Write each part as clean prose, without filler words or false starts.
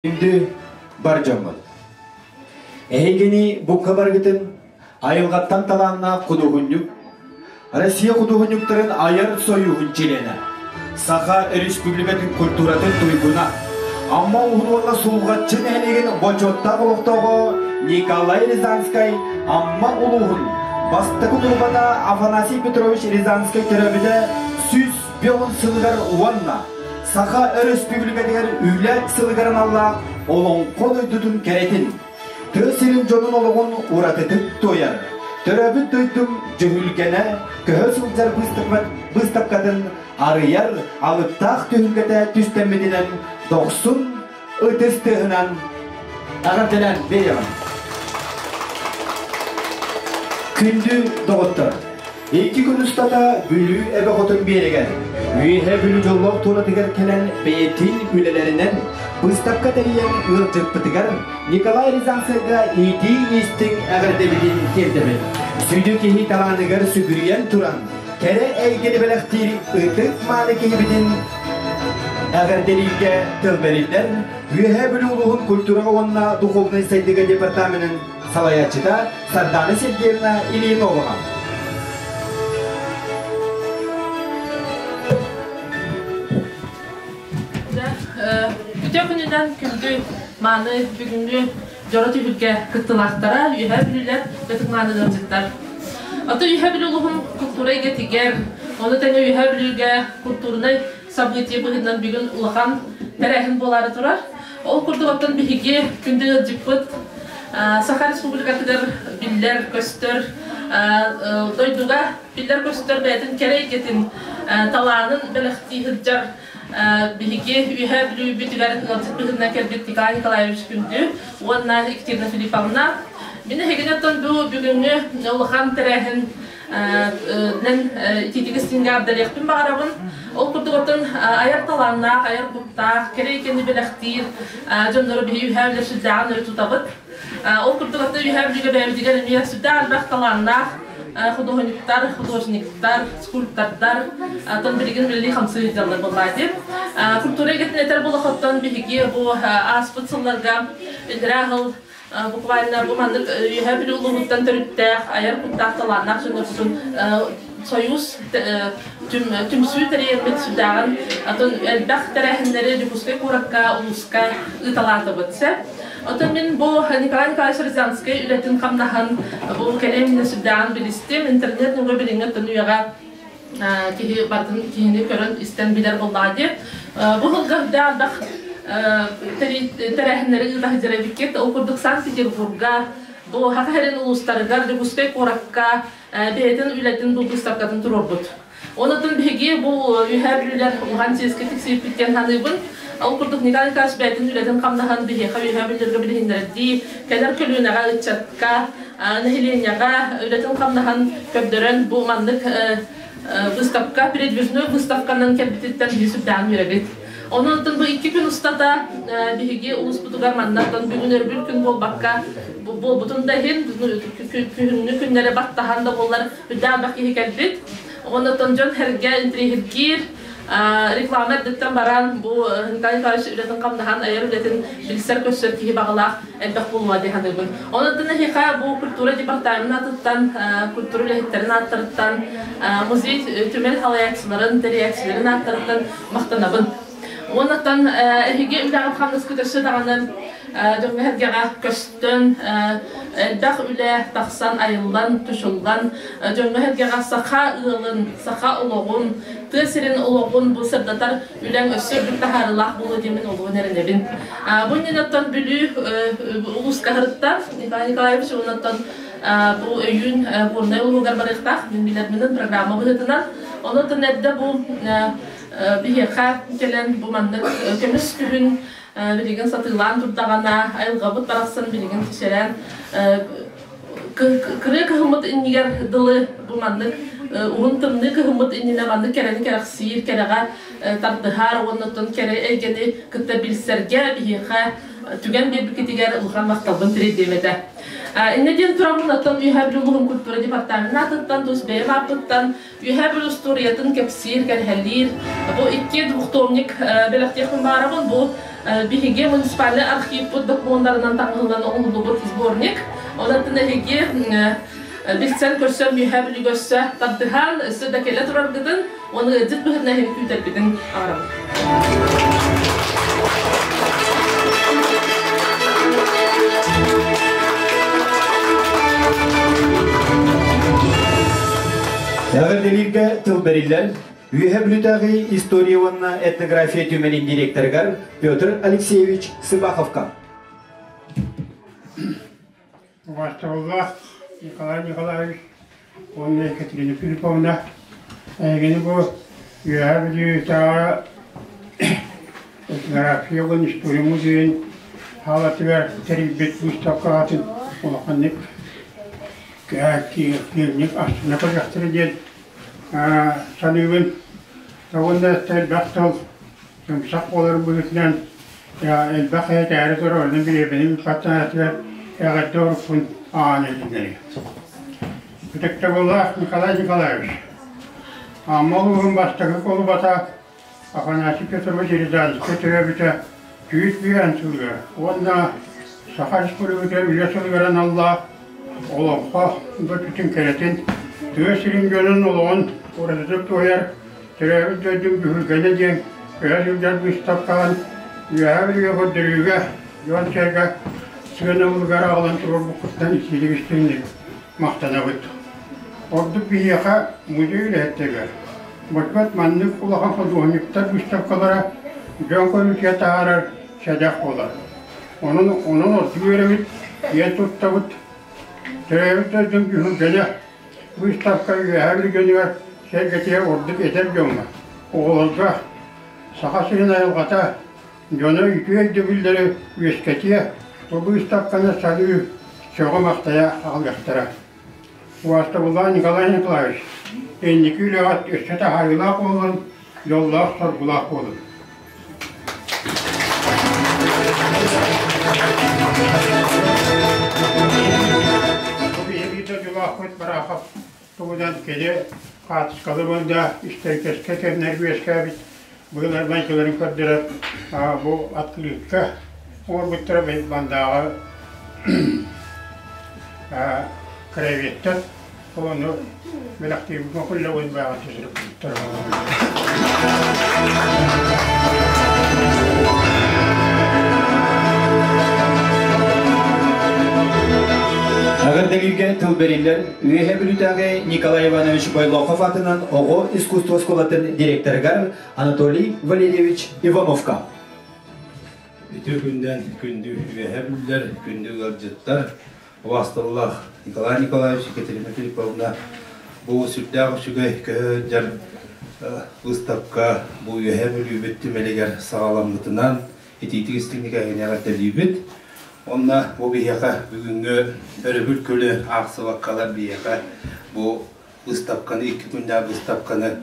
Күндү бар дьоммут! Эһигини бука барыгытын айылҕаттан талааннаах худуоһунньук, Россия худуоһунньуктарын айар сойууһун чилиэнэ, Саха Республикатын культуратын туйгуна, Амма улууһун уонна Сулҕаччы нэһилиэгин бочуоттаах олохтооҕо Николай Рязанскай Амма улууһун бастакы турбата Афанасий Петрович Рязанскай төрөөбүтэ 105 сылыгар уонна Саха Өрөспүүбүлүкэтигэр Үлэ сылыгар аналлаах Олоҥхо дойдутун кэрэтин, тыа сирин дьонун олоҕун уратытык туойар, төрөөбүт дойдум дьүһүлгэнэ көһө сылдьар быыстапкатын арыйар алыптаах түһүлгэтэ түстэммитинэн дохсун ытыс тыаһынан эҕэрдэлээн биэриэҕим. Күндү доҕоттор! Икки күн устата Бүлүү эбэ хотун биэригэр, Үөһээ Бүлүү дьоллоох туонатыгар кэлэн бэйэтин үлэлэринэн быыстапка тэрийэн ыалдьыппытыгар Николай Рязанцевга иитии-истиҥ эҕэрдэбитин тиэрдэбит. Сүдү киһи талааныгар сүгүрүйэн туран, кэрэ эйгэни бэлэхтиир ытык-мааны киһибитин эҕэрдэлииргэ тыл бэриллэр Үөһээ Бүлүү улууһун культураҕа уонна духовнай сайдыыга департаменын салайааччыта Сардаана Сергеевна Ильиноваҕа. Үтүө күнүнэн күндү мааны бүгүҥҥү дьоро түһүлгэ кыттылаахтара Үөһээ Бүлүүлэр ытык мааны ыалдьыттар. Ото Үөһээ Бүлүү улууһун култуура эйгэтигэр, ону тэҥэ Үөһээ Бүлүүгэ культурнай событие быһыытынан бүгүн улахан тэрээһин буолаары турар. Ол курдук оттон биһиги күндү ыалдьыппыт Саха Республикатыгар биллэр-көстөр дойдуга биллэр-көстөр бэйэтин кэрэ эйгэтин талаанын бэлэхтии сылдьар биһиги Үөһээ Бүлүүбүтүгэр ыалдьыт быһыытынан кэлбит Николай Николаевич Күндү уонна Екатерина Филипповна. Мин эһигини оттон бу бүгүҥҥү улахан тэрээһин нэн итиитик истиҥҥэ ардалиэхпин баҕарабын. Ол курдук оттон айар талааннаах, айар куттаах, кэрэ эйгэни бэлэхтиир дьоннору биһи үһээ үлэ сүрдээҕин өрө тутабыт. Ол курдук оттон үһээ бүлүүгэ бэйэбитигэр эмиэ сүрдээх элбэх талааннаах художниктар, художниктар, скульптордар, оттон билигин үлэлии хамсыы сылдьаллар буоллаа дии. Культура эйгэтин этэр буолахоттон биһиги бу ааспыт сылларга иллэрээ сыл Буквально бу маннык Үөһээ Бүлүү улууһуттан төрүттээх, айар куттаах талааннаах дьоннорбутун Союз түмсүү тэрийэрбит сүрдээҕин атын элбэх тэрээһиннэри Дьокуускай куоракка, улууска ыыталаатыбыт. Оттон мин бу Николай Николаевич Рязанскай үлэтин хамнаһын бу кэлин сүрдээҕин билистим. Интернет нөҥүө билиҥҥи оттон үйэҕэ киһи барытын киһини көрөн истэн билэр буоллаҕа дии. Бу сылга үрдээх элбэх тэрээһиннэри ыыта сылдьар эбиккит. Ол курдук Санкт-Петербурга, бу Саха сирин улуустарыгар, Дьокуускай куоракка бэйэтин үлэтин бу быыстапкатын туруорбут. Онон биһиги бу Үөһээ Бүлүүлэр улахан чиэскэ тиксибиппит диэн саныыбын. Ол курдук Николай Николаевич бэйэтин үлэтин хамнаһын биһиэхэ Үөһээ Бүлүүлэргэ билиһиннэрдии, кэлэр көлүөнэҕэ ыччакка нэһилиэнньэҕэ үлэтин-хамнаһын көрдөрөн бу маннык выставка, передвижной выставканан кэлбититтэн биһи сүрдээҕин үөрэбит. Онон бу икки күн устата биһиги улууспутугар маннаттан бүгүн өрөбүл күн буолбакка буолбутун да иһин күһүҥҥү күннэри баттаһан да буоллар үрдээх элбэх киһи кэлбит. Онон дьон сэргэ интириэһиргиир реклама эрдэттэн баран бу Николай Николаевич үлэтин-хамнаһын айар үлэтин билсэр-көрсөр киһи баҕалаах элбэх буолуо дии саныыбын. Онон эһиэхэ бу культура департаменын аатыттан, культура үлэһиттэрин ааттарыттан, музей түмэл салайааччыларын, тэрийээччилэрин ааттарыттан махтанабын. Уоннаттан эһиги үлэҕит-хамнаскыт өссө даҕаны дьоҥҥо-сэргэҕэ көстөн, элбэх үлэ тахсан, айыллан, тушуллан, дьоҥҥо-сэргэҕэ саха ыалын, саха олоҕун, тыа сирин олоҕун бу сырдатар үлэҥ өссө үрдүк таһаарыылаах буолуо диэммин олуһун эрэнэбин. Бу иннинэ Бүлүү улууска сырытта Николай Николаевич уоннаттан бу өйүүн Горнай улууһугар барыахтаах мин билэрминэн программа быһыытынан. Онон эрдэ бу биһиэхэ кэлэн бу маннык көмүс күһүн билигин сатыылаан турдаҕына айылҕабыт барахсан билигин сэрээн кырыы кыһыммыт иннигэр дылы бу маннык уһун тымныы кыһыммыт иннинэ маннык кэрэни кэрэхсиир, кэрэҕэ тардыһар уонна оттон кэрэ эйгэни кытта билсэргэ биһиэхэ түгэн биэрбиккитигэр улахан махталбын тириэрдиэм этэ. Иннэ диэн тураммын оттон Үөһээ Бүлүү улууһун культура департаменын аатыттан, тус бэйэм ааппыттан Үөһээ Бүлүү устуоруйатын кэпсиир, кэрэһэлиир бу икки двухтомник бэлэхтиэхпин баарабын. Бу биһиги муниципальнай архивпыт докумуоннарынан таҥыллан оҥоһуллубут сборник. Онон эһиги билсэн көрсөн Үөһээ Бүлүүгэ өссө тардыһан, өссө да кэлэ тураргытын уонна ыалдьыт быһыытынан эһиги күүтэрбитин аҕарабын. Эҕэрдэлииргэ тыл бэриллэр Үөһэ Бүлүүтээҕи история уонна этнография түмэлин директорыгар Петр Алексеевич Сыбаховка. Убаастабыллаах Николай Николаевич уонна Екатерина Филипповна, эһигини бу Үөһээ Бүлүүтээҕи этнография уонна история музейын хаалатыгар тэрийбит выставкаҕытын улаханнык киэҥник астына көрүөхтэрэ диэн саныыбын. Уонна элбэх тыл Сымсах буоларын быһыытынан элбэх этээри турар, онон бириэмэни ыыппаттаатыгар эҕэрдэ уруккун аан илиннэри. Ытыктабыллаах Николай Николаевич, Амма улууһун бастакы кулубата Афанасий Петрович Рязанскай төрөөбүтэ 101 сылыгар уонна Саха Республикатын Үлэ сылыгар аналлаах Олоҥхо дойдутун кэрэтин, тыа сирин дьонун олоҕун уратытык туһуйар Төрөөбүт дойдум Бүһүлгэнэ диэн көһө сылдьар быыстапкаҕын Үөһээ Бүлүүгэ көрдөрүүгэ дьон-сэргэ сыанабылыгар аҕалан туруорбуккуттан итиитик истиҥник махтанабыт. Ордук биһиэхэ музей үлэһиттэригэр бочуот маннык улахан худуоһунньуктар быыстапкалара дьон көрүүтүгэр таһаарар сэдэх буолар. Онон онон ордук үөрэбит, киэн туттабыт. Төрөөбүт дойдум Бүһүлгэнэ Быыстапка Үөһээ Бүлүү сэргэтигэр ордук эдэр дьоҥҥо, оҕолорго Саха сирин айылҕата дьоно үтүө өйдөбүллэри үөскэтиэ, бу быыстапканы салыы сөҕө-махтайа аҕалыахтара. Убаастабыллаах Николай Николаевич, инники үлэҕит өссө таһаарыылаах буоллун, дьоллоох-соргулаах буолун. Биир дойдулаахпыт Барахов туһунан кини хаартыскалы уонна историческай кэмнэр үөскээбит быһыыларын-майгыларын көрдөрөр бу открытка оҥорбуттара бандааҕы краеведтар Ону бэлэхтиирбин куллабын бааҕа түсүрүппүттэр. Эҕэрдэлииргэ тыл бэриллэр Үөһээ Бүлүүтээҕи Николай Иванович Бойлохов аатынан оҕо искусство оскуолатын директорыгар Анатолий Валерьевич Ивановка. Үтүө күнүнэн күндү үөһэ бүллэр, күндү ыалдьыттар, Убаастабыллаах Николай Николаевич, Екатерина Филипповна, бу сүрдээх үчүгэй көһө сылдьар выставка бу Үөһээ Бүлүүбүт түмэлигэр саҕаламмытынан итиитик истиҥник эһигини эҕэрдэлиибит. Онно бу биһиэхэ бүгүҥҥү өрөбүл күнү аахсыбаккалар биһиэхэ бу выставканы, икки күннээх выставканы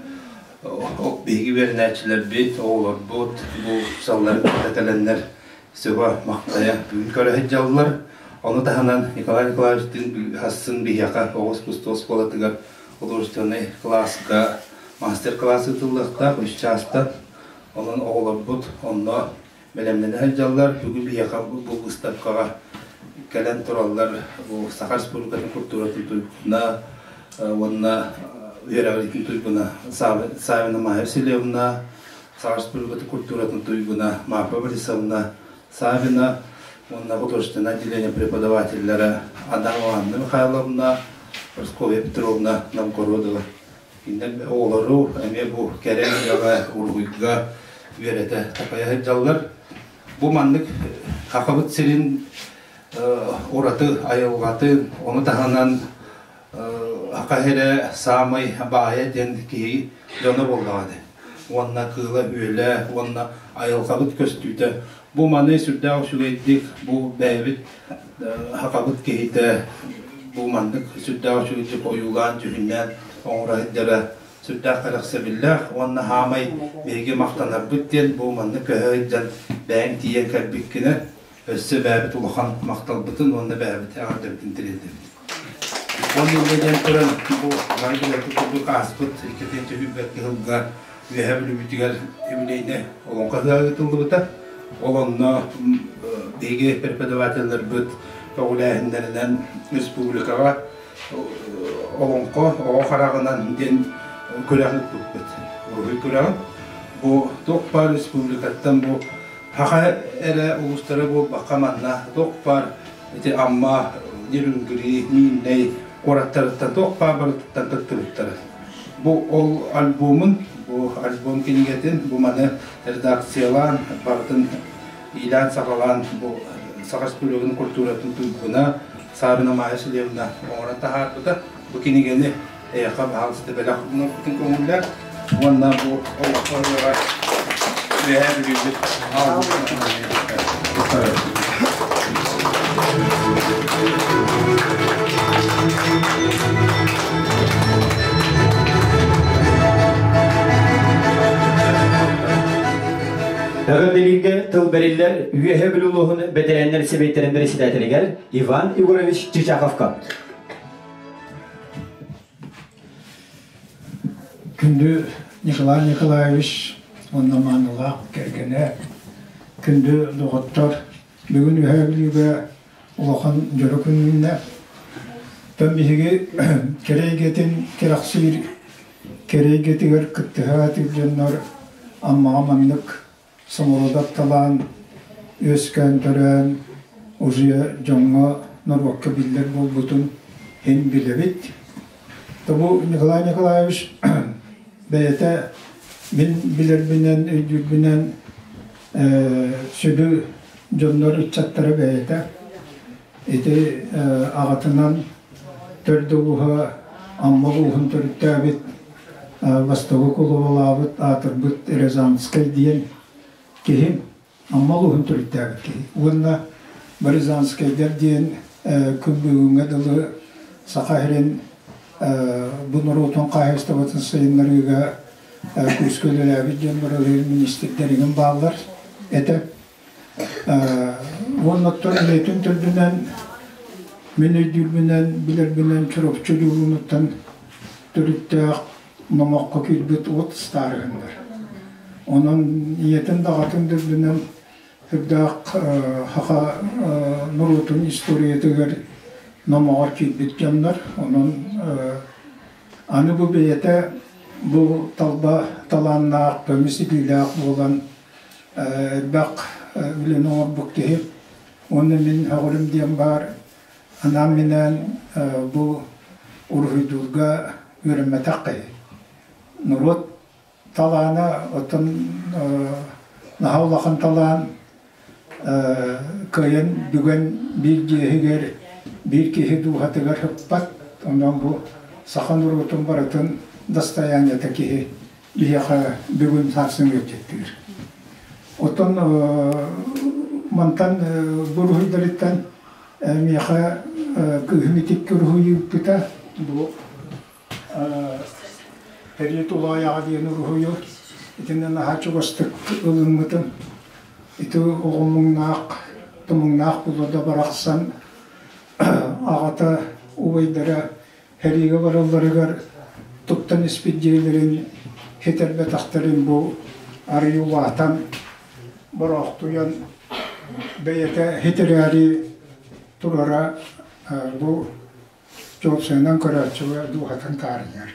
биһиги үөрэнээччилэрбит, оҕолорбут бу саллары кытта кэлэннэр сөҕө махтайа бүгүн көрө сылдьаллар. Ону таһынан Николай Николаевичтыын хассын биһиэхэ оҕо искусство оскуолатыгар художественнай кылааска мастер-класс ыытыллыахтаах үс чаастан. Онон оҕолорбут онно бэлэмнэнэ сылдьаллар. Бүгүн биһиэхэ бу выставкаҕа кэлэн тураллар бу Саха Республикатын культуратын туйгуна уонна үөрэҕириитин туйгуна Савина Майя Васильевна, Саха Республикатын культуратын туйгуна Марфа Борисовна Савина уонна художественное отделение преподавателлэрэ Адамова Анна Михайловна, Прасковья Петровна Новгородова. Кинилэр оҕолору эмиэ бу кэрэ үлэҕэ, уруһуйга үөрэтэ такайа сылдьаллар. Бу маннык Хахабыт сирин ураты айылҕатын, ону таһынан Аха сирэ саамай баайа диэн киһи дьоно буоллаҕа дии. Уонна кыыла-үөлэ уонна айылҕабыт көстүүтэ. Бу маны сүрдээх үчүгэйдик бу бэйэбит хахабыт киһитэ бу маннык сүрдээх үчүгэйдик ойуулаан, дьүһүннээн оҥоро сылдьара сүрдээх кэрэхсэбиллээх уонна хаамай биһиги махтанарбыт диэн бу маннык көһө сылдьан бэйэҥ тиийэн кэлбиккинэ. Өссө бэйэбит улахан махталбытын уонна бэйэбит эҕэрдэбитин тириэрдэбит. Уонна инньэ диэн туран бу бары билэрбит курдук ааспыт 2 сылга Үөһээ Бүлүүбүтүгэр юбилейнай олоҥхо ыһыаҕа ыытыллыбыта. Ол онно биһиги преподавателлэрбит көҕүлээһиннэринэн республикаҕа олоҥхо оҕо хараҕынан диэн күрэх ыыппыппыт. Уруһуй күрэҕин. Бу туох баар республикаттан бу Саха эрэ улуустара буолбакка манна туох баар ити Амма, Нерюнгри, Миирнэй куораттарыттан туох баар барытыттан кыттыбыттара. Бу ол альбомун, бу альбом кинигэтин бу маны редакциялаан барытын иилээн-саҕалаан бу Саха Республикатын культуратын туйгуна Сарина Майя Васильевна оҥорон таһаарбыта. Бу кинигэни эйиэхэ баһаалыста бэлэх оҥорбутун көҥүллэр уонна бу олоххо ыһыаҕар Үөһээ Бүлүүбүт Эҕэрдэлииргэ тыл бэриллэр Үөһээ Бүлүү улууһун бэтэрээннэр сэбиэттэрин председателигэр Иван Егорович Чичаховка. Күндү Николай Николаевич уонна маанылаах кэргэнэ, күндү доҕоттор, бүгүн Үөһээ Бүлүүгэ улахан дьоро күн үүннэ. Оттон биһиги кэрэ эйгэтин кэрэхсиир кэрэ эйгэтигэр кыттыһа сатыыр дьоннор Аммаҕа маннык Сомородов талаан үөскээн төрөөн уже дьоҥҥо, норуокка биллэр буолбутун иһин билэбит. Бу Николай Николаевич бэйэтэ мин билэрбинэн, өйдүүрбүнэн сүдү дьоннор ыччаттара бэйэтэ ити аҕатынан төрдө ууһа Амма улууһун төрүттээбит бастакы кулубалаабыт аатырбыт Рязанскай диэн киһи Амма улууһун төрүттээбит киһи уонна Рязанскайдар диэн күн бүгүҥҥэ дылы Саха сирин бу норуотун хаһаайыстыбатын сайыннарыыга күүскэ үлэлээбит дьон барыларын министрдэригин бааллар этэ. Уонна оттон үлэтин төрдүнэн мин өйдүүрбүнэн, билэрбинэн Чурапчы Дьулуунуттан төрүттээх номоххо киирбит уот ыстаарыһыннар. Онон ийэтин да аҕатын да үрдүнэн сүрдээх саха норуотун историятыгар номоҕор киирбит дьоннор. Онон аны бу бэйэтэ бу талба талааннаах, көмүс илиилээх буолан элбэх үлэни оҥорбут киһи. Уонна мин сөҕөрүм диэн баар, анаан-минээн бу уруһуйдуурга үөрэммэтэх киһи. Норуот талаана оттон наһаа улахан талаан кыайан бүгэн биир дьиэһигэр биир киһи дууһатыгар сыппат. Онон бу саха норуотун барытын достояниета киһи биһиэхэ бүгүн сарсын ыалдьыттыыр. Оттон мантан буруһуйдарыттан миэхэ кыыһым итикки уруһуй ыыппыта. Бу Хэрийэ Тулаайаҕа диэн уруһуйу итиннэ наһаа чугастык ылыммытым. Ити оҕо муҥнаах, тумуҥнаах булада барахсан аҕата убайдара Сэриигэ баралларыгар туттан испит дьиэлэрин ситэрбэтэхтэрин бу арыый улаатан, бороохтуйан бэйэтэ ситэрээри турара бу чуопсайынан көрөөччүгэ дууһатын таарыйар.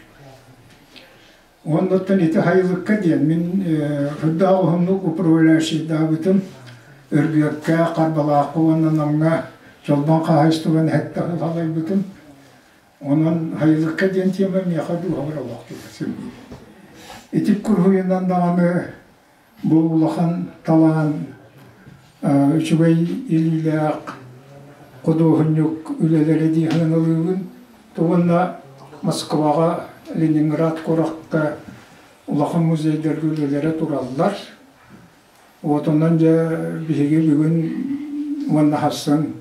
Оннуттан ити хайылыкка диэн мин үрдээх уһуннук управляющийдаабытым Өргүөккэ, Харбалаахха уонна Намҥа Чолбон хаһаайыстыбаны сэттэ сыл салайбытым. Онон хайылыкка диэн тиэмэ миэхэ дууһабар олох чугас. Ити куруһуйунан даҕаны бу улахан талаан үчүгэй илиилээх худуоһунньук үлэлэрэ дии саныылыыбын. Уонна Москваҕа, Ленинград куоракка улахан музейдарга үлэлэрэ тураллар. Вот онон дьэ биһиги бүгүн уонна сарсын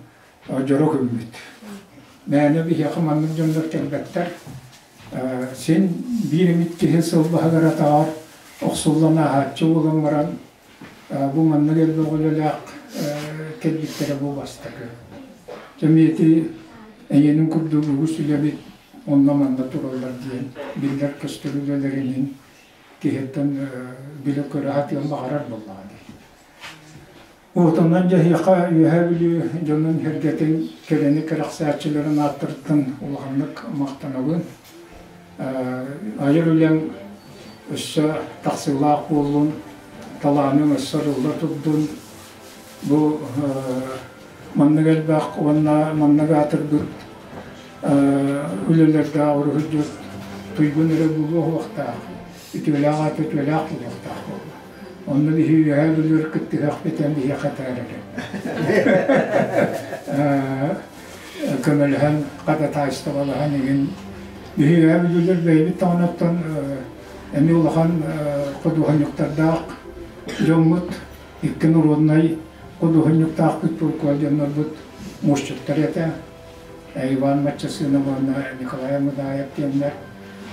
дьоро күммүт. Мээнэ биһиэхэ маннык дьоннор кэлбэттэр. Син биир эмит киһи сыл баһыгар атаҕар охсуллан ааһааччы буолан баран бу маннык элбэх үлэлээх кэлбиттэрэ бу бастакы. Дьэ эмиэ ити эйиэнин курдук үгүс үлэбит онно-манна тураллар диэн биллэр-көстөр үлэлэринин киһиттэн билэ-көрө сатыан баҕарар буоллаҕа дии. Уотунан дьэһиэхэ Үөһээ Бүлүү дьонун сэргэтин кэрэни кэрэхсээччилэрин ааттарыттан улаханнык махтанабын. Айар үлэҥ өссө тахсыылаах буоллун, талааныҥ өссө арылла турдун. Бу маннык элбэх уонна маннык аатырбыт үлэлэрдээх уруһуйдьут туйгун эрэ буолуо суохтаах, үтүөлээх аата үтүөлээх буолуохтаах буолла. Онно биһи үөһээ Бүлүүр кыттыһыахпытын биһиэхэ этээр Көмөлөһөн, хадатаайыстыбалаһан игин биһи үөһээ Бүлүүлэр бэйэбит даҕаныттан эмиэ улахан худуоһунньуктардаах дьоммут, икки норуодунай худуоһунньуктаахпыт туркуа дьоннорбут муосчуттар этэ. Иван Маччасынов уонна Николай Амыдаев диэннэр.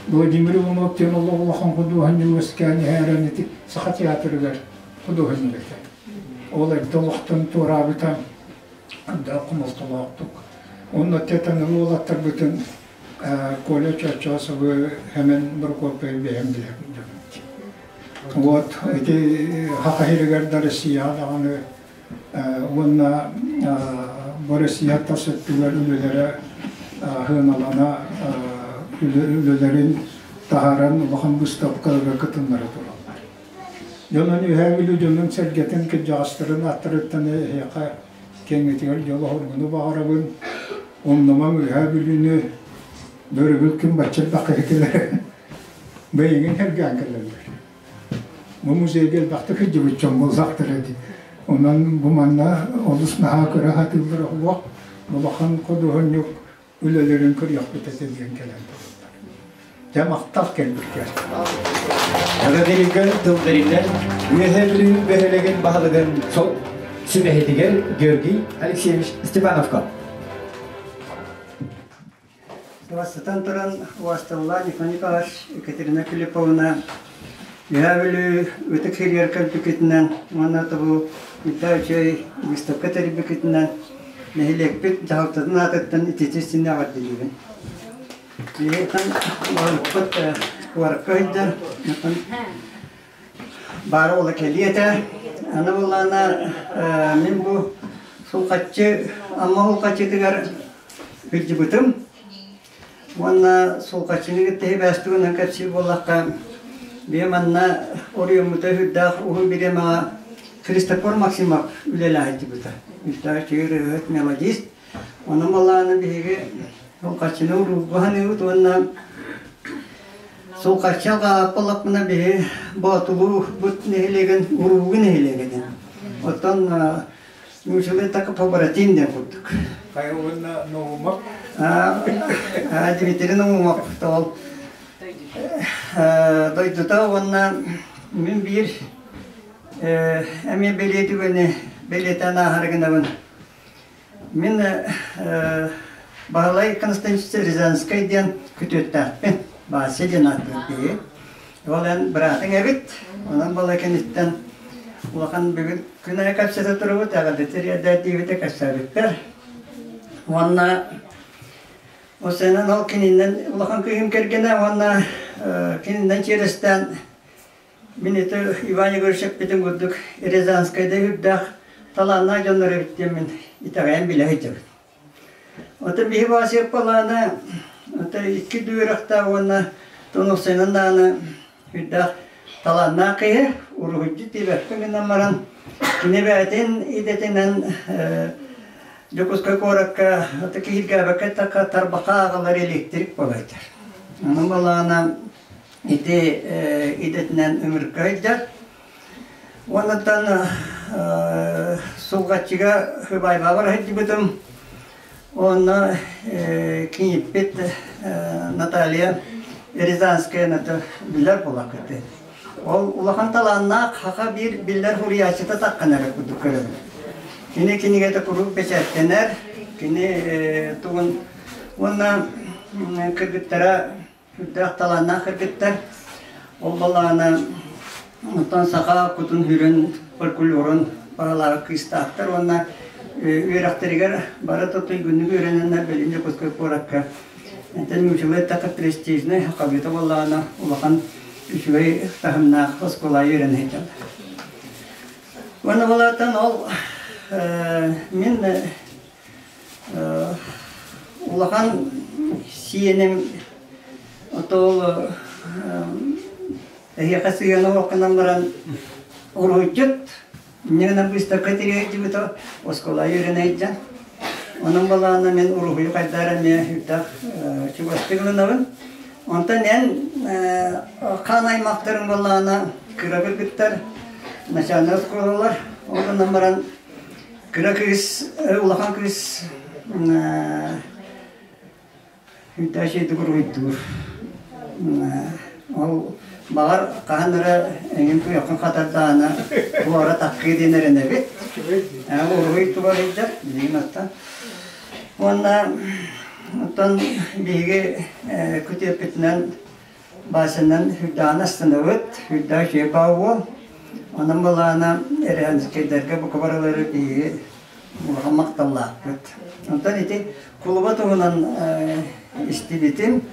Владимир Иванов диэн олох улахан худуоһунньук үөскээн иһээрэн ити Саха театрыгар худуоһунньук этэ. Ол эрдэ олохтон туораабыта да хомолтолоохтук. Онно тетаныл уолаттарбытын Коля Чочосовы Хэмэн Прокопьев бэйэм билэбин. Вот ити Саха сиригэр да Россияҕа даҕаны уонна бу Россия тас өттүгэр үлэлэрэ сыаналана үлэлэрин таһааран улахан быыстапкаларга кытыннара тураллар. Дьонун Үөһээ Бүлүү дьонун-сэргэтин кырдьаҕастарын ааттарыттан эһиэхэ киэҥҥитигэр дьолу-соргуну баҕарабын. Умнумаҥ Үөһээ Бүлүүнү бөрүбүл күн бачча элбэх киһи кэлэр. Бэйэҥин сэргээн кэлэллэр. Бу музейга элбэхтик сылдьыбыт дьон буоллахтара дии. Онон бу манна олус наһаа көрө сатыыллара суох. Улахан худуоһунньук үлэлэрин көрүөхпүт этэ диэн кэлэн тураллар. Дьэ махтал кэлбиккэр. Эҕэрдэлэргэ тыл бэриллэр Үөһээ Бүлүү бөһүөлэгин баһылыгын сүбэһитигэр Георгий Алексеевич Степановка. Бастатан туран, убаастабыллаах Николай Николаевич, Екатерина Филипповна, Үөһээ Бүлүү ытык сиригэр кэлбиккитинэн уонна тобу Митаа үчүгэй выставка тэрийбиккитинэн нэһилиэкпит дьаһалтатын аатыттан итиччэ истиҥник эҕэрдэлиибин. Биһиги уолуппут куоракка сылдьар, баара уола кэлиэ этэ. Аны буоллаҕына мин бу Сулҕаччы Амма Сулҕаччытыгар Билдьибытым уонна Сулҕаччыны кытта сибээстигинэн кэпсиир буоллахха, биһи манна оройуоммута сүрдээх уһун бириэмэҕэ Христофор Максимов үлэлээн сылдьыбыта. Үрдээх үчүгэй ырыаһыт, мелодист. Онон балааны биһиги Сулҕаччыны уруургу саныыбыт уонна Сулҕаччы алҕаабаппаллахпына биһи Боотулуубут нэһилиэгин уруулгу нэһилиэгинэн. Оттон Нуучалыы так побратим диэн курдук. Хайа уонна Наумов? Дмитрий Наумов ол дойдута уонна мин биир эмиэ бэлиэ түгэни бэлиэтээн ааһар гынабын. Мин Баһылай Константинович Рязанскай диэн күтүөттээхпин. Вася диэн ааттыыр киһи. Ол эн быраатыҥ эбит. Онон бала кэнниттэн улахан бүгүн күн аайы кэпсэтэ турабыт, эҕэрдэ тириэрдээт диэбитэ кэпсээбиттэр. Уонна ол ол кининэн улахан кыыһым кэргэнэ уонна кининэн чиэрэстээн мин ити Иван Егорович эппитин курдук Рязанскайда үрдээх талааннаах дьоннор эбит диэммин итэҕэйэн билэ сылдьабын. Оттон биһи Вася-Палаана икки үөрэхтээх уонна тонусайынан даҕаны үрдээх талааннаах киһи, уруһуйдьут диэбэппин гынан баран, кини бэйэтин идэтинэн Дьокуускай куоракка киһиргээбэккэ эттэххэ тарбахха ааҕыллар электрик буолар. Онон балаана ити идэтинэн өмүркэ сылдьар. Уоннаттан Сулҕаччыга Хыбайбабар сылдьыбытым. Уонна киниппит Наталья Рязанская билэр буоллаххыт. Ол улахан талааннаах хаха биир биллэр суруйааччыта таххан эрэ курдук көрөбүн. Кини кинигэтэ куруук бэчээттэнэр, кини тугун уонна кыргыттара Сүрдээх талааннаах кыргыттар. Ол балаана оттон саха кутун-сүрүн фольклорун баралаах кыыстаахтар уонна Үөрэхтэригэр бары туйгуннук үөрэнэннэр билин Дьокуускай куоракка Итин үчүгэй така престижнэй хабыта буоллаҕына улахан үчүгэй таһымнаах оскуола үөрэнэ сылдьаллар. Уонна булаатан ол мин улахан сиэним отол эһиэхэ сыһыана уоххунан баран уруһуйдьут Инньэ гынан быыстапка тэрийээччибит оскуола үөрэнэ сылдьан. Онон балаана мин уруһуйу хайдаар эмиэ үрдэх чугастык ылынабын. Онтон эн хаан аймахтарыҥ буоллаҕына кыра кыргыттар, начальнай оскуолалар, ол гынан баран кыра кыыс, улахан кыыс Үрдээх үчүгэйдик уруһуйдуур. Ол баҕар хаһан эрэ эҥин туйаххын хатардаҕына туора таххыы диэн эрэнэбит. Уруһуй туга сылдьар билигин оттон. Уонна оттон биһиги күтүөппүтүнэн Васянан үрдээҕин астынабыт, үрдээх үчүгэй баа уол. Онон былаана Эрээнскэйдэргэ бука барылары биһиги улахан махталлаахпыт. Онтон ити кулуба туһунан истибитим,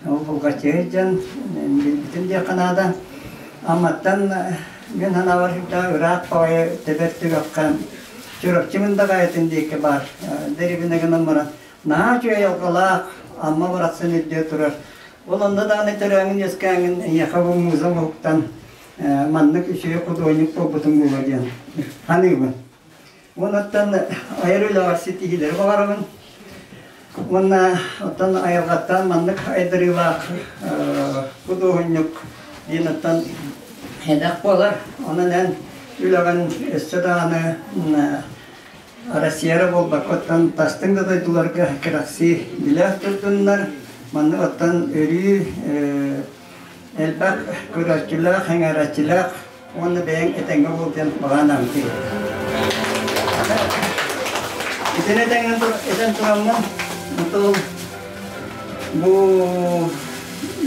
ол булгаччы сылдьан билбитим диэххэ наада. Амматтан мин санаабар сүрдээх ыраах баҕайы тэбэр түгэххэ Чурапчы Мындаҕаайытын диэки баар дэриэбинэ гынан баран наһаа үчүгэй айылҕалаах Амма барахсан үрдүө турар. Ол онно даҕаны төрөөҥҥүн-үөскээҥҥин эйиэхэ бу муза уһуктан маннык үчүгэй худуоһунньук буолбутуҥ буолуо диэн саныыбын. Уоннаттан айар үлэҕэр ситиһиилэри баҕарабын. Уонна оттон айылҕаттан маннык айдарыылаах худуоһунньук диэн оттон элэх буолар. Онон эн үлэҕин өссө даҕаны Россия эрэ буолбакка оттон тастыҥ да дойдуларга кэрэхсии билээх турдуннар. Маннык оттон өрүү элбэх көрөөччүлээх, сэҥээрээччилээх уонна бэйэҥ этэҥҥэ буол диэн баҕанаам Итини этэн тураммын, ол бу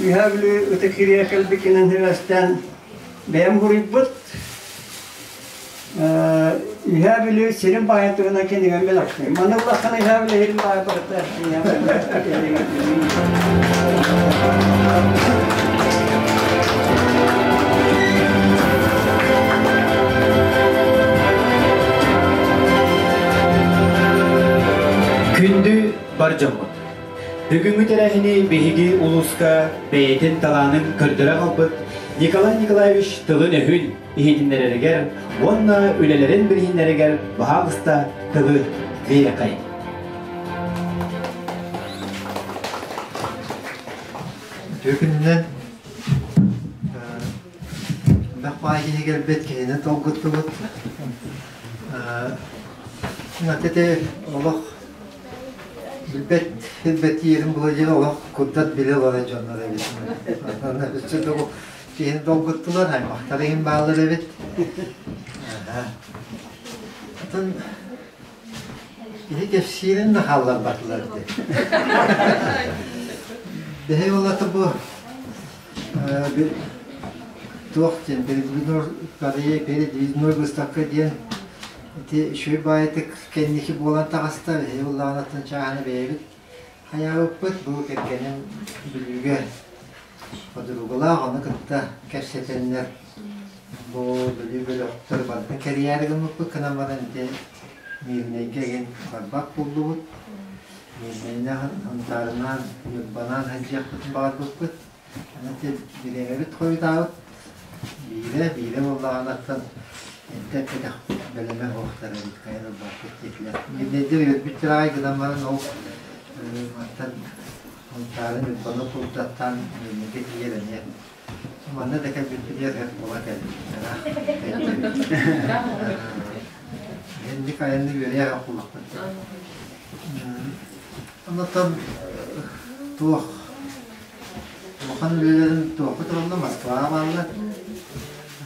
Үһээ Бүлүү Ытык Кириэ кэлбиккинэн сибээстээн бэйэм буруйбут Үһээ Бүлүү сирин баайын туһунан кинигэм бэлэхтиир. Маны улахан Үһээ Бүлүү сирин баайа барыта Күндү бар дьоммут! Бүгүҥҥү тэрээһини биһиги улууска бэйэтин талаанын көрдөрө аҕалбыт Николай Николаевич тылын-өһүн иһитиннэрэригэр уонна үлэлэрин билиһиннэригэр баһаалыста тылы биэрэхэй. Үтүө күнүнэн элбэх баай киһи кэлбит, киһини толгуттубут. Ити олох билбэт билбэт иэрин була диэн олох курдат билэ олорор дьоннор эбит. Өссө киһини долгуттулар, аймахтар иһин бааллар эбит. Атын киһи кэпсиирин да хаалларбатылар дии. Биһи олата бу туох диэн передвижной выставка диэн ити үчүгэй баайытык кэнники буолан таҕыста. Биһи улаанаттан чааһына бэйэбит хайаабыппыт. Бу кэргэним Бүлүүгэ подругалаах, ону кытта кэпсэтэннэр бу Бүлүү бөлөхтөр барытын кэрийээри гыммыппыт гынан баран ити Мирнэйгэ игин барбат буоллубут. Мирнэйинэн Сунтаарынаан, Ньурбанаан сылдьыахпытын баҕарбыппыт. Аны ити бириэмэбит хойутаабыт. Биирэ, биирэ буоллаҕынаттан эрдэ эппэтэхпит бэлэмэ суохтар эбит, хайа ылбаппыт диэтилэр. Мирнэйдэр үөрбүттэр аҕай гынан баран ол мантан Сунтаарын Ньурбаны курдаттаан Мирнэйгэ тиийэр эмиэ манна да кэлбиппитигэр өр буола кэлбиттэрэ. Инник айанны үөрүйэх буоллахпыт. Онтон туох улахан үлэлэрин туохпут ылла Москваҕа бааллар.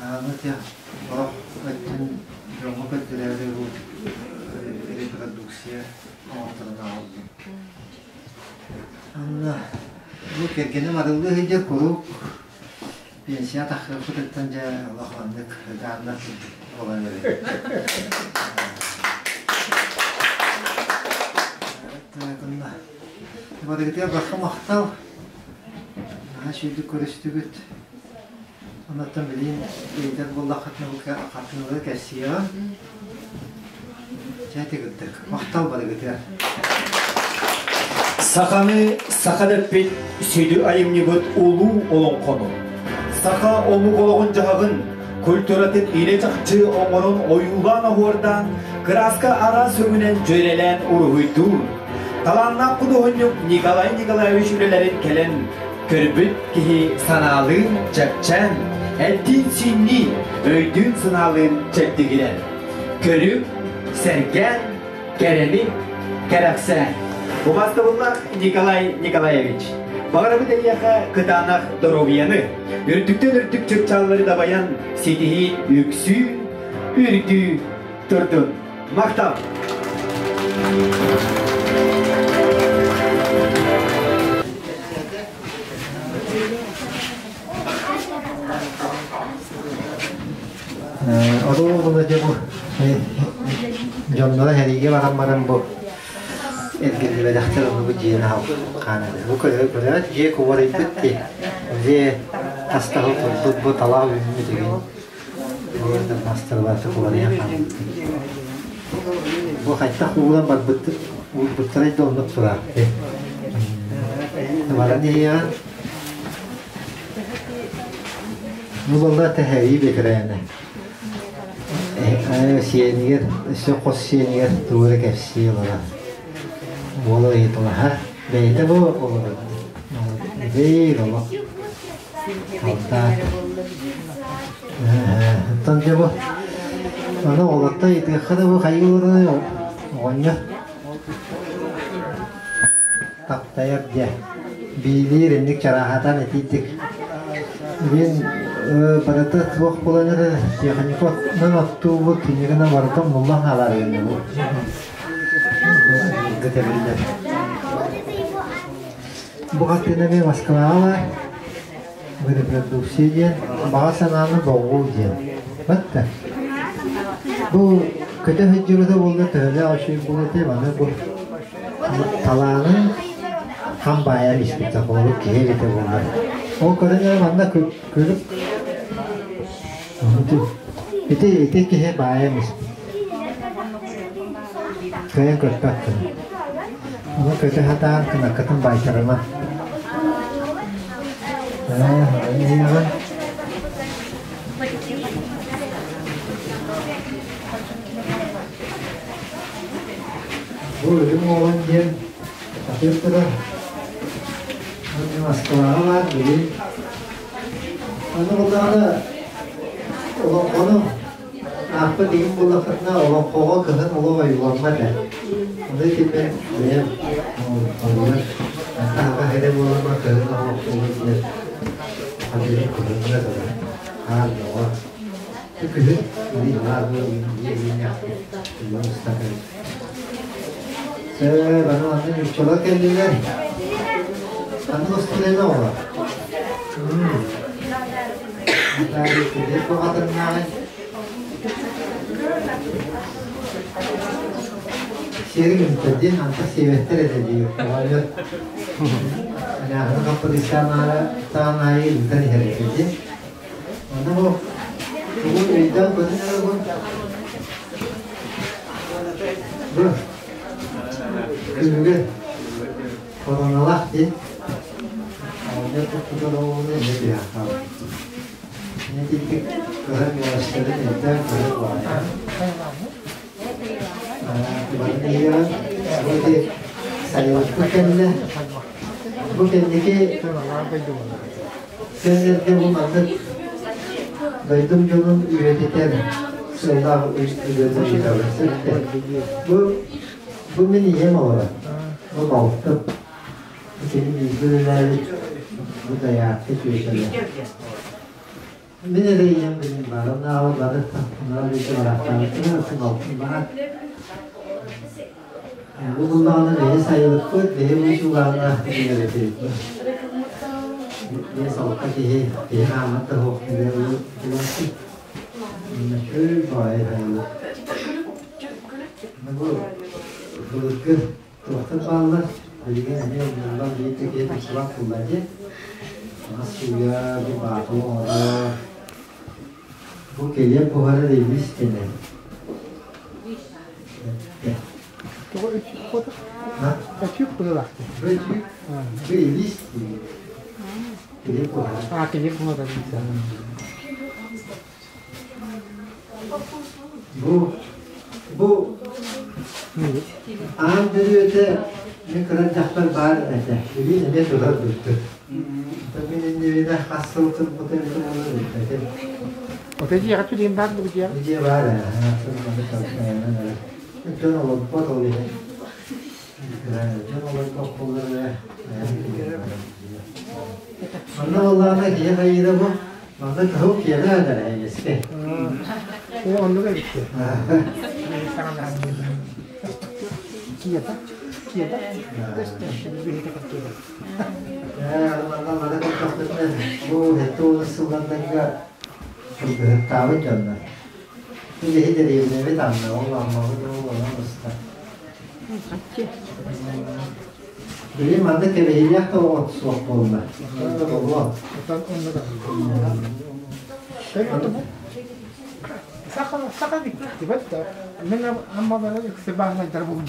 Аны те олох өттүн дьоҥҥо көрдөрөөрү бу репродукция оҥорторон аҕаллым. Анна бу кэргэним арыллыы сылдьар куруук пенсия тахсыахпытыттан дьэ улаханнык дааннар буолан эрэбит. Барыгытыгар барха махтал. Наһаа үчүгэйдик көрүстүгүт. Оннуттан билигин ыйытар буоллаххытына бу хартыыналары кэпсиэҕим. Чэ ити Махтал барыгытыгар. Саханы саха дэппит сүдү айымньыбыт улуу олоҥхону, саха омук олоҕун-дьаһаҕын, культуратын илэ-чахчы оҥорон ойуулаан-оһуордаан, кырааска араас өҥүнэн дьүөрэлээн уруһуйдуур. Талааннаах худуоһунньук Николай Николаевич үлэлэрин кэлэн көрбүт киһи санаалыын чэпчээн, эттиин-сиинниин, өйдүүн-санаалыын чэбдигирэр. Көрүҥ, сэргээн, кэрэни кэрэхсээн. Убастабыллаах Николай Николаевич, баҕарабыт эйиэхэ кытаанах доруобуйаны, үрдүктэн үрдүк чыпчааллары дабайан ситиһии үксүү, үрдүү турдун. Махтал! Оруобуна дьэ бу дьонноро сэриигэ баран баран бу эргиллибэтэхтэр ону бу дьиэни хаанады. Бу көрө дьиэ кубарыйбыт дии. Дьиэ хастаһы турбут бу талаах үүммүт игин. Бу мастар кубарыйан хаалбыт. Бу хайтах уулан барбыт уурбуттарай да оннук турар. Баран иһиэҕин Бу буолла тэһэрии бэтэрээнэ. Сиэнигэр, өссө хос сиэнигэр тугу эрэ кэпсии олорор. Уола ыйыталаһар. Бэйэтэ бу олорор. Биир олох. Алтаат. Оттон дьэ бу аны оҕолортон ыйытыахха да бу хайыы олорон оҕонньор таптайар дьэ биилиир инник чарааһатан итиитик мин барыта туох буолан эрэ техниканан оттуубут кинигэнэн барыта умнуллан хаалар бу гытэбиллэр бу хартыына эмиэ Москваҕа баар репродукция диэн баҕа санааны боҕуу диэн батта бу көтө сылдьыбыта буолла төһөлөөх үчүгэй буолуо этэй маны бу талаанын хам баайан испитэ холобур киһи эбитэ буоллар ол көрөн эрэ манна күлүк ити ити киһи баайан испит кыайан көппөккүн ону көтө сатаан кынаккытын баайтарыма Бу үрүҥ уолан диэн атыыр турар. Москваҕа баар билигин. Аны буллаҕына олоҥхону аахпыт игин буоллаххытына олоҥхоҕо кыһын олох ойууламмат ээ. Ону ити мен бэйэм оҥорбут. Антаһаҕа эрэ буолама кыһын олоҥхолуу диэн хатыырын кыһыҥҥа турар. Хаар бөҕө. Күһүн Ээ, баны манна нууччалар кэллилэр. Ханнык устудьуона оҕолор? Сиэрин үмтэрдин, антах сиэбэттэр этэ диир. Оҕонньор Анаахыны хаппырыыстаан таан аайы ыытан иһэр этэ дии. Онно бу тугу өйдөөн көрүн эрэ бу бу күнүгэр короналаах дии оҕонньор туппутун оҕону эмиэ түһэн хаалбыт. Итинник кыһын мелочтарын өйдөөн көрөр баҕайы. Бу ити сайылыкпыт кэннэ бу кэнники Сэннэргэ бу маннык дойдум дьонун үйэтитэр сыаллаах үлэни ыытабын. Бу бу мин ийэм олорор. Бу балтым. Кини бииргэ үлэлээбит бу дайаакка түөтэлэ. Мин эрэ ийэм билин баар. Оннооҕор бары оннооҕор бииргэ бараахтаабыттар, балтым баар. Бу буллаҕына бэйэ сайылыкпыт, бэйэ бу үлэлэтибит. Биэс алта киһи, киһи хаамат да суох үлэ булааччы. Үчүгэй баҕайы сайылык. Бу былыргы туохтар бааллар. Билигин эмиэ умнуллан биир да киһи туттубат буолла дии. Мас сууйар, бу баатыл оҥорор. Бу килиэп буһарар илиис дэнэр. Тоҕо өтүүк хоту? Өтүүк быһыылаах. Бу өтүүк, бу илиис диир. Килиэп буһарар. А, килиэп буһарар. Бу бу аан бүрүөтэ мин кыра дьахтар баар этэ. Билигин эмиэ турар бүттүк. Мин иннибинэ хас сыл турбута эбитэ буолуо билбэтим. Ото дьиэҕэ түлиэн баар бу дьиэҕэ? Дьиэ баар ээ. Дьон олорбот ол иһин. Дьон олорбот буоллар Манна буоллаҕына киһи хайыыра бу Манна кыһыл киэбэ эдэр эйэскэ. Оо, оннук эбит. Киэбэ, киэбэ, көстөр, Манна маны көрдөхпүтүнэ бу сэттэ уон сыллардарга кыргыһыктаабыт дьоннор. Билиһи дэриэбинэбит анна, ол аммабыт ол онон уста. Билигин манна кэбиһиилээх да от суох буолла. Болуо. Саха саха диктибет да. Мен аммалары үксэ бааһынайдар булдum.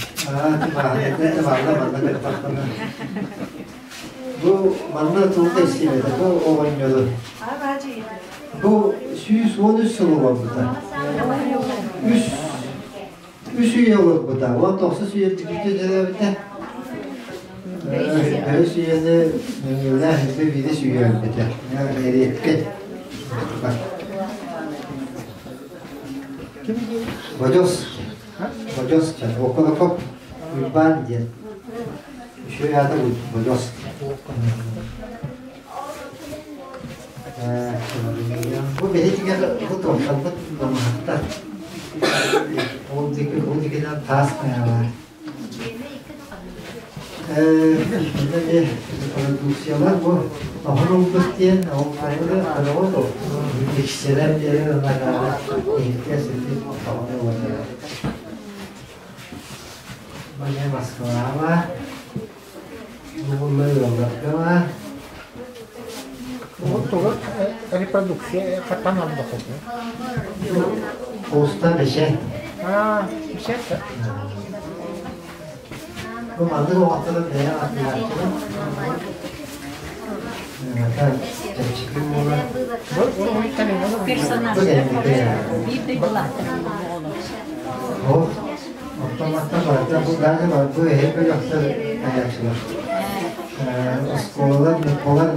Бу манна туох истибэтэ, бу оҕонньору. Бу 113 сыл олорбута. Үс Үс үйэ олорбута. Уон тохсус үйэ бүтүүтэ төрөөбүтэ. Үс үйэни нөҥүөлээх илбэ биирис үйэ өлбүтэ. Эриэккэ. Бодьос. Бодьос диэн. Околокоп Уйбаан диэн. Үчүгэй аата Бодьос. Бу биһигэр бу туохтарбыт намыһахтар. Ол диэки ол диэкинэн таас хайалар. Продукциялар бу оһон ылбыт диэн ол хайалар хараҕа то иксэлэр диэн ынакаара иһиккэ ситим тоҕону ылар. Мане Москваҕа Бугуллар ыалларга Тугу репродукция хаттан албакын? Уста бешет. Аа, бешет. Бу маннык оҕоттору бэйэ атыылааччылар. Чэпчэки буолар. Персонаж. Биир дойдулаахтар. Ол Оттон барыта бу даже бу эһэ бөлөхтөр айааччылар. Оскуолалар, Николар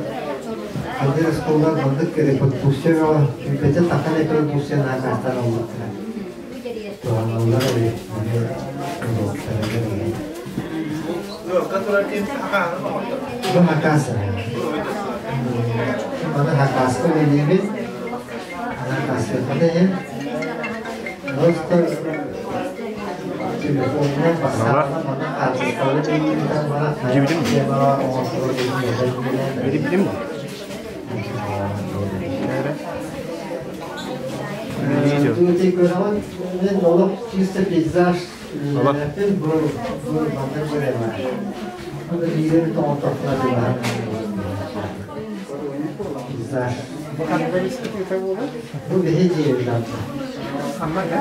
ханнык оскуолалар маннык репродукция бөҕө сүүрбэччэ тахса репродукция наакаастан ылбыттара. Туһаналлар эбит Бу хакас. Маны хакаска үлэлиибит. Хакаска иһин. Билим Олох чисто пейзаж пейзаж. Бу биһи дьиэбит Амма да?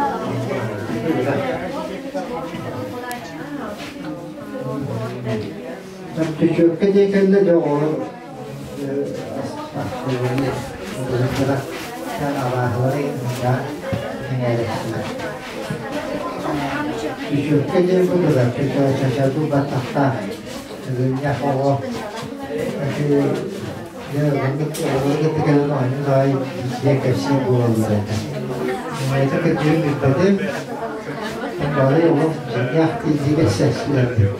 Түчүөккэ диэкэллэ дьоҕуру абааһылары Түчүөккэ диэн бу турар, чачарбы баттахтаах, ырынньах оҕо дьэ маннык оҕолору кытта кэлэн оонньуу аҕай дьиэ кэпсиир буолаллар этэ. Майата кырдьыгын билбэтим, бары олох дьиҥнээх тиийдигэ сэсилэрдим.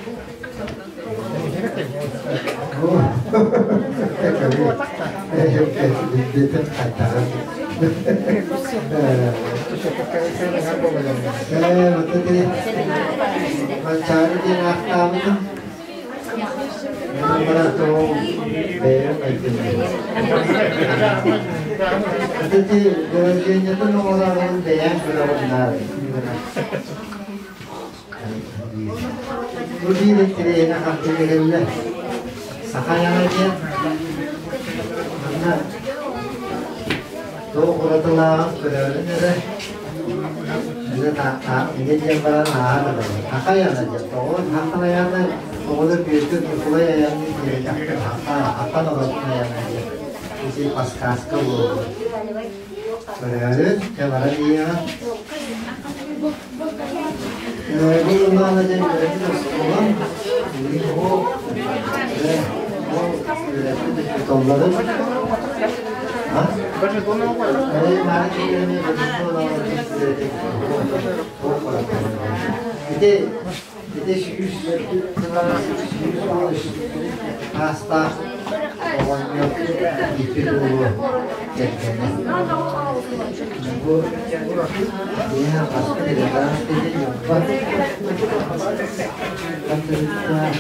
Билбэтим хайдаҕын. Вот это Манчаары диэн ааттаабытым. Баратоо бэйэм Эти выражениятын оҥорорун бэйэм көрөҕүн. Бу биир интэриэһинэй хартыына кэллэ. Саха айана диэн манна туох уратылааҕын көрөөрүн эрэ инньэ диэн баран ааһан ылабын. Саха айана диэн тоҕо саха айана оҕолор Бүөтүр Ньукулай айанныыр диэбэтэхтэр саха саха норуотун айана диэн ити подсказка буолбут. Көрөөрүн, дьэ баран иһиэҕин. Бу ыллаана диэн үөрэппит оскуолам, билигин ол ол үөрэппит учууталларым Ити ити 100 саастаах оҕонньор икки уолу кэргэнэ. Бу ийэ хаска Рязанскайга Ньурба хатырыктаах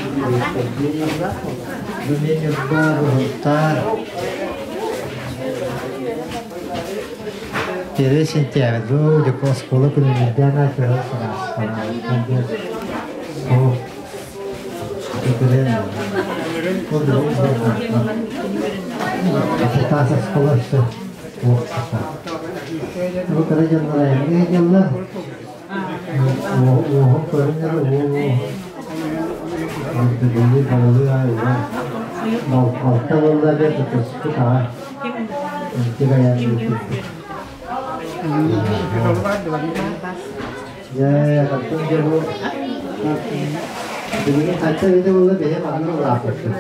Бу мин Ньурба Уһунтаар Первый сентябрь бу оскуола күнүнүрдээн аатырар Таас оскуола өссө Бу кыра дьоннор айанныы сылдьаллар. Уоһун көрүнэр уол балыы балта буолла диэн тутуспут аҕа. Ынтык айанныы Дьэ, хаттын дьэ бу билигин хачча эбитэ буолла бэйэм аннар улааппыппын.